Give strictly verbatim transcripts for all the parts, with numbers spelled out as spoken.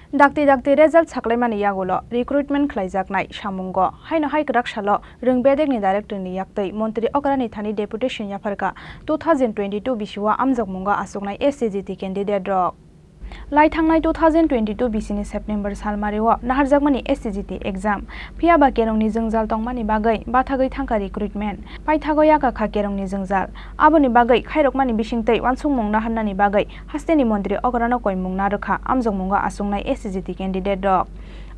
Dakti dakti result saklaimani yagulo recruitment khlaijaknai samungo haino hai kwrak salo rwng bedekni directorni yaktwi montri okrani thani deputation yapharkha two thousand twenty-two bisio amjokmungo achuknai S C G T candidate rok. Lai thangnai two thousand twenty-two bisini September salmario naharjakmani S C G T exam, phiyaba kerongni jwngjal tongmani bagwi bathagwi thangkha recruitment, paithago yakakha kerongni jwngjal. Aboni bagwi khairokmani bisingtwi uansukmung naharnani bagwi hasteni montri okrano koimung narwkha amjokmungo achuknai S C G T candidate rok.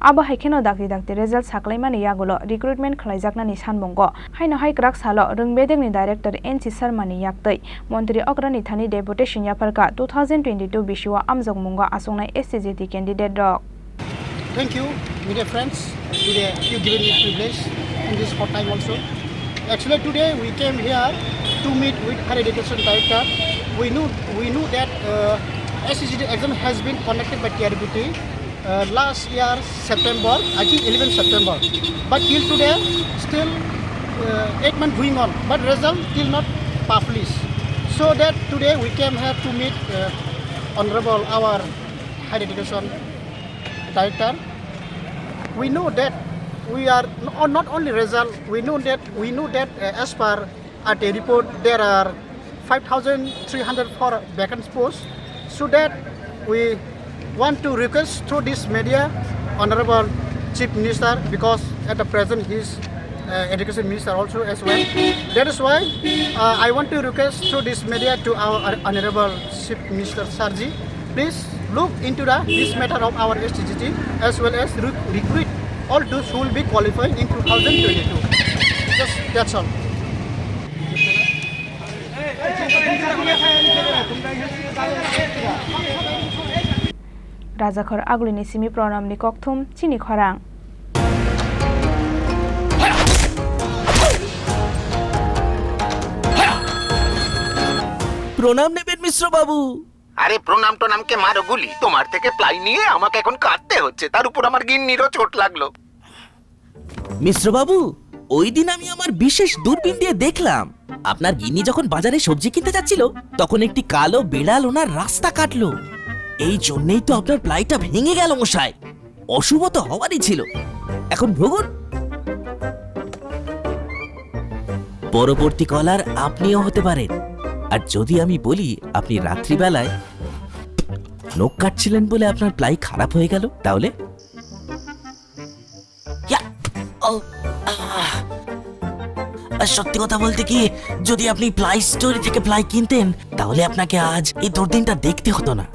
Abo hai kheno dakti dakti result saklaimani yagulo recruitment khlaijaknani sanmungo haino hai kwrak salo rwng bedekni director N C Sharmani yaktwi montri okrani thani deputation yapharkha two thousand twenty-two bisio amjokmungo achuknai S C G T candidate rok. Thank you, media friends. Today you given me privilege in this hot time also. Actually, today we came here to meet with Higher Education Director. We knew we knew that uh, S C G T exam has been conducted by T R B T uh, last year September, I think eleven September. But till today, still uh, eight months going on. But result still not published. So that today we came here to meet uh, Honorable our Higher Education Director. We know that we are no- not only result. We know that we know that uh, as per R T I report there are five thousand three hundred four vacant posts. So that we want to request through this media, Honorable Chief Minister, because at the present he is uh, Education Minister also as well. That is why uh, I want to request through this media to our Honorable Chief Minister Sarji, please look into the this matter of our S T G T as well as re- recruit all those who will be qualifying in two thousand twenty-two. Just that's all. Rajakhor Agulini simi Pranamni kokthum chini khorang. প্রণাম নেবেন মিশ্র বাবু। আরে প্রণাম টনামকে মারো গুলি, তোমার থেকে প্লাই নিয়ে আমাকে এখন কাঁদতে হচ্ছে, তার উপর আমার গিন্নিরও চোট লাগলো। মিশ্র বাবু, ওই দিন আমি আমার বিশেষ দূরবীন দিয়ে দেখলাম, আপনার গিন্নি যখন বাজারে সবজি কিনতে যাচ্ছিল, তখন একটি কালো বিড়াল ওনার রাস্তা কাটলো। এই জন্যই তো আপনার প্লাইটা ভেঙে গেল মশাই। অশুভ তো হওয়ারই ছিল। এখন ভুগুন। পরবর্তী কলার আপনিও হতে পারেন। আর যদি আমি বলি আপনি রাত্রিবেলায় নখ কাটছিলেন বলে আপনার প্লাই খারাপ হয়ে গেল, তাহলে? ইয়া! ও, আহ! আর সত্যি কথা বলতে কি, যদি আপনি প্লাই স্টোরি থেকে প্লাই কিনতেন, তাহলে আপনাকে আজ এই দুর্দিনটা দেখতে হতো না।